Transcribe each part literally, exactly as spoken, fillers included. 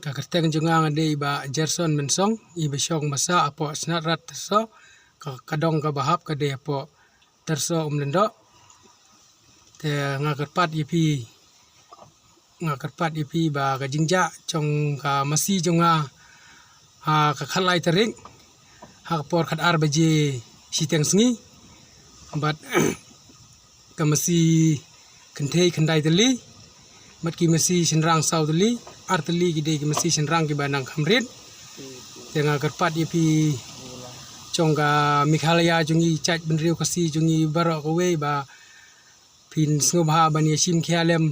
Ka kyrteng jong nga nga dei i Bah Gerson Mynsong, i ba shong masa hapoh Shnat Rat Tyrso, ka, ka dong kaba hap ka dei hapoh Tyrso Umlyngdoh. Te nga kyrpad ïa phi, nga kyrpad ïa phi ba ka jingjia jong ka masi jong nga ha ka khatlai tarik, ha ka por khatar baje shiteng sngi. Bad ka masi kynthei khyndai tylli, bad ki masi shynrang saw tylli, ar tylli ki dei ki masi shynrang kiba nang kham rit. Te nga kyrpad ïa phi jong ka Meghalaya jong ngi, jait bynriew Khasi jong ngi baroh kawei ba phin sngewbha ban ïa shim khia lem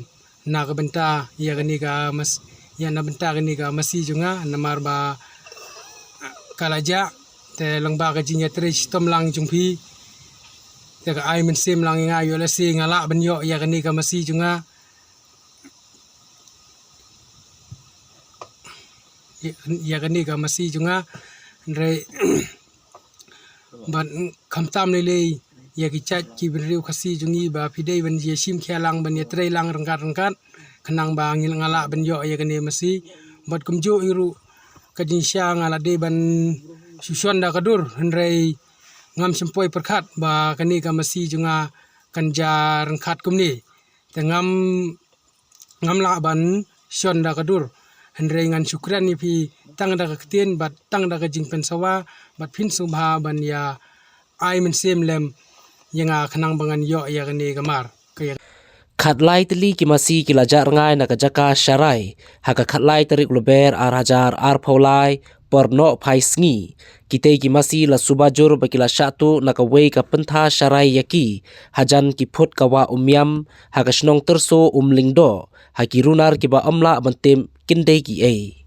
na ka bynta ïa kane ka mas-, ïa na bynta kane ka masi jong nga, namar ba ka la jah, te lyngba ka jingïatrei shitom lang jong phi, te ka ai mynsiem lang ïa nga, ïoh lehse nga lah ban ïoh ïa kane ka masi jong nga, ïa, ïa kane ka masi jong nga. Hynrei bad khamtam lei lei ïa ki jait ki bynriew Khasi jong ngi ba phi dei ban ïa shim khia lang, ban ïatrei lang ryngkat ryngkat, khnang ba ngi, nga lah ban ïoh ïa kane masi. Bad kumjuh hi ruh ka jingshisha nga la dei ban shu shon da ka dur, hynrei ngam shym poi pyrkhat ba kane ka masi jong nga kan jia ryngkat kumne. Te ngam, ngam lah ban shon da ka dur. Hynrei ngan shu kren ïa phi tang da ka ktien bad tang da ka jingpynsawa, bad phin sngewbha ban ïa ai mynsiem lem ïa nga khnang ba ngan ïoh ïa kane ka mar. Ka ïa Khatlai tylli ki masi ki la jah rngai na ka jaka Sharai ha ka khatlai tarik u Lber ar hajar arphew lai, por noh phai sngi. Kitei ki masi la suba jur ba ki la shah tuh na kawei ka pyntha Sharai ïa ki hajan ki phut ka wah Umiam ha ka shnong Tyrso Umlyngdoh, ha ki runar kiba ym lah ban tip kin dei kiei.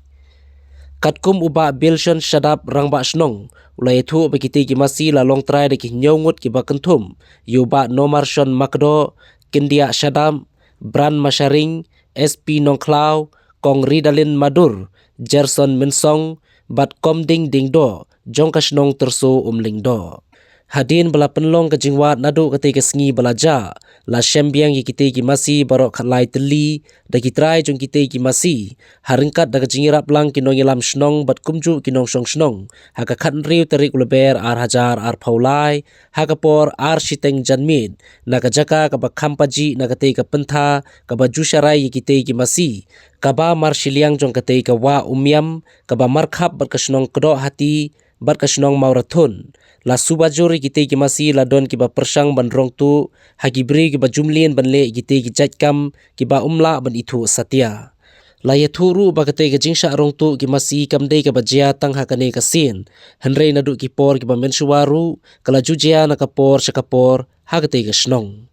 Katkum u Bah Bilson Shadap, Rangbah Shnong, u la ïathuh ba kitei ki masi la long trai da ki hynñiew ngut kiba kynthup ïa u Bah Nomarson Makdoh, Kyndiah Shadap, Bran Masharing, S P Nongkhlaw, Kong Ridalin Madur, Gerson Mynsong, bad Komding Dingdoh, jong ka shnong Tyrso Umlyngdoh. Hadien ba la pynlong ka jingwad naduh katei ka sngi ba la jah, la shem biang ïa kitei ki masi baroh khatlai tylli da ki trai jong kitei ki masi, ha ryngkat da ka jingïarap lang ki nongïalam shnong bad kumjuh ki nongshong shnong, ha ka khathynriew tarik u Lber ar hajar arphew lai, ha ka por ar shiteng janmiet, na ka jaka kaba kham pajih na katei ka pyntha kaba ju sharai ïa kitei ki masi, kaba marshiliang jong katei ka wah Umiam, kaba markhap bad ka shnong Kdohhati bad ka shnong Mawrathun. La suba jur ïa kitei ki masi la don kiba pyrshang ban rong tuh ha ki briew kiba ju mlien ban leh ïa kitei ki jait kam kiba ym lah ban ithuh satia. La ïathuh ruh ba katei ka jingshah rong tuh ki masi kam dei kaba jia tang ha kane ka sien, hynrei naduh ki por kiba mynshuwa ruh ka la ju jia na ka por sha ka por ha katei ka shnong.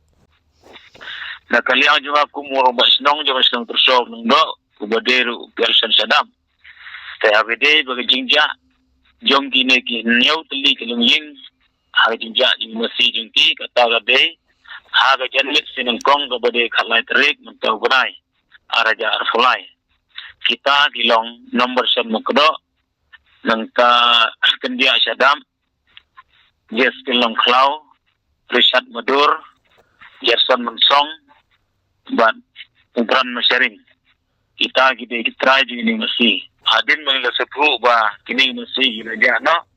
Na ka liang jong nga kum u rangbah shnong jong ka shnong Tyrso Umlyngdoh, uba dei ruh u Gerson Shadap, te haba dei ba ka jingjia jong kine ki hynñiew tylli ki longïing ha ka jingjia jong ki masi jong ki, kata ka dei ha ka janmiet sngi nyngkong kaba dei khatlai tarik mynta u bnai, ar hajar arphew lai. Kita ki long Nomarson Makdoh, nangta Kyndiah Shadap, Jeskin Nongkhlaw, Richard Madur, Gerson Mynsong, bad u Bran Masharing. Kita ki dei ki trai jong kine ki masi. Hadien ba ngi la sngewthuh ba kine ki masi ki la jah noh,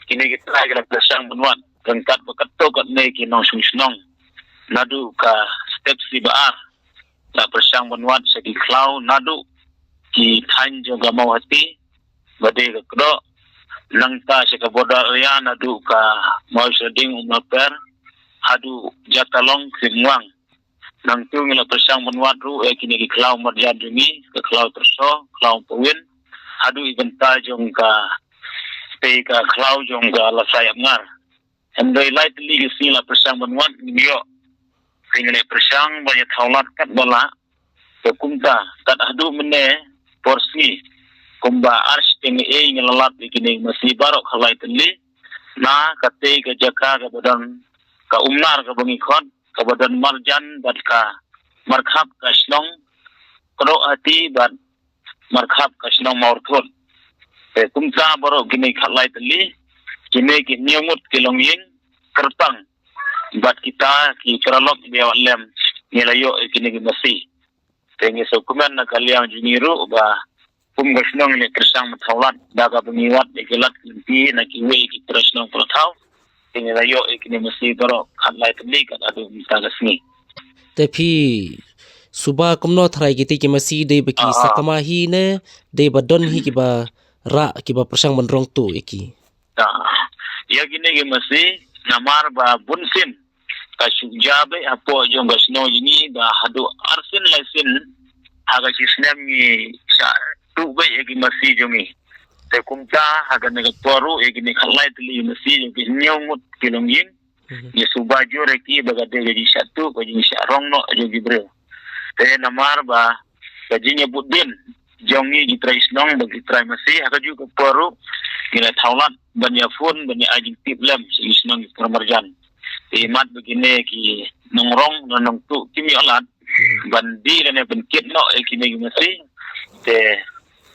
kine ki trai ki la pyrshang ban wad ryngkat bad katto katne ki nongshong shnong naduh ka step C B R. La pyrshang ban wad sha ki khlaw naduh ki thaiñ jong ka Mawhati, ba dei ka Kdoh, nangta sha ka border area naduh ka Mawshading, Umlaper, haduh Jatalong, Krimwang. Nangta ngi la pyrshang ban wad ruh ïa kine ki khlaw marjan jong ngi, ka khlaw Tyrso, khlaw Pawin, haduh i bynta jong ka, te ka khlaw jong ka Lasai Apngar. Hynrei lai tylli ki sngi la pyrshang ban wad ngim ïoh. Te ngi la pyrshang ban ïa thaw lad katba lah. Te kumta, kat haduh mynne por sngi, kumba ar shiteng ei ngi la lad ïa kine ki masi baroh khatlai tylli na katei ka jaka kaba don ka umnar kaba ngi khot, kaba don marjan bad ka markhap ka shnong Kdohhati bad markhap ka shnong Mawrathun. Te kumta baroh kine khatlai tylli, kine ki hynñiew ngut ki longïing kyrpang bad kita ki paralok ba ïa wad lem, ngi la ïoh ïa kine ki masi. Te ngi sngewkmen na ka liang jong ngi ruh ba kum ka shnong ngi la pyrshang ban thaw lad da kaba ngi wad ïa ki lad ki lynti na kiwei ki para shnong para thaw. Te ngi la ïoh ïa kine masi baroh khatlai tylli kat haduh mynta ka sngi. Te phi suba kumno tharai kiti ki masi, dei ba ki sakma hi ne dei ba don hi kiba rah, kiba pyrshang ban rong tuh ïa ki? Ïa kine ki masi, namar ba bun sien ka shu jia beit hapoh jong ka shnong jong ngi, ba haduh arsien laisien ha ka shi snem ngi shah tuh beit ïa ki masi jong ngi. Te kumta ha kane ka por ruh ïa kine khatlai tylli masi jong ki hynñiew ngut ki longïing, ngi suba jur ïa ki ba ka dei ka jingshah tuh, ka jingshah rong noh jong ki briew. Te namar ba ka jingïabud dien jong ngi ki trai shnong bad ki trai masi, ha kajuh ka por ruh ngi la thaw lad ban ïa phone ban ïa ai jingtip lem sha ki shnong ki para marjan. Te imat ba kine ki nongrong nongnong tuh kim ïoh lad ban die lane ban kit noh ïa kine ki masi, te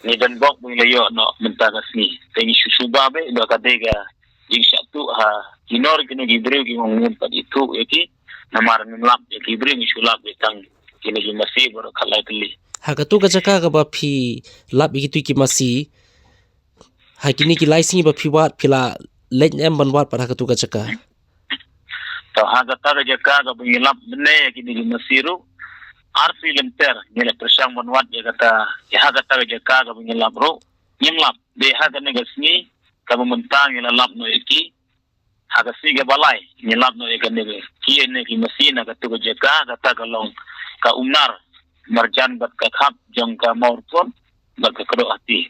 ngi don bok ba ngi la ïoh noh mynta ka sngi. Te ngi shu suba beit ba ka dei ka jingshah tuh ha kino kino ki briew ki nongmut pat ithuh ïa ki. Namar ngim lap ïa ki briew, ngi shu lap ïa tang kine ki masi baroh khatlai tylli. Ha katu ka jaka kaba phi lap ïa kitu ki masi, ha kine ki lai sngi ba phi wad, phi la leit ne em ban wad pat ha katu ka jaka? To ha kata ka jaka kaba ngi lap mynne ïa kine ki masi ruh, arsien lynter ngi la pyrshang ban wad ïa kata, ïa ha kata ka jaka kaba ngi lap ruh ngim lap. Dei ha kane ka sngi kaba mynta ngi la lap noh ïa ki. Ha ka sngi kaba lai ngi lap noh ïa kane ka, kine ki masi na katu ka jaka, kata ka long ka umnar marjan bad ka khap jong ka Mawryngkut bad ka Kdohati.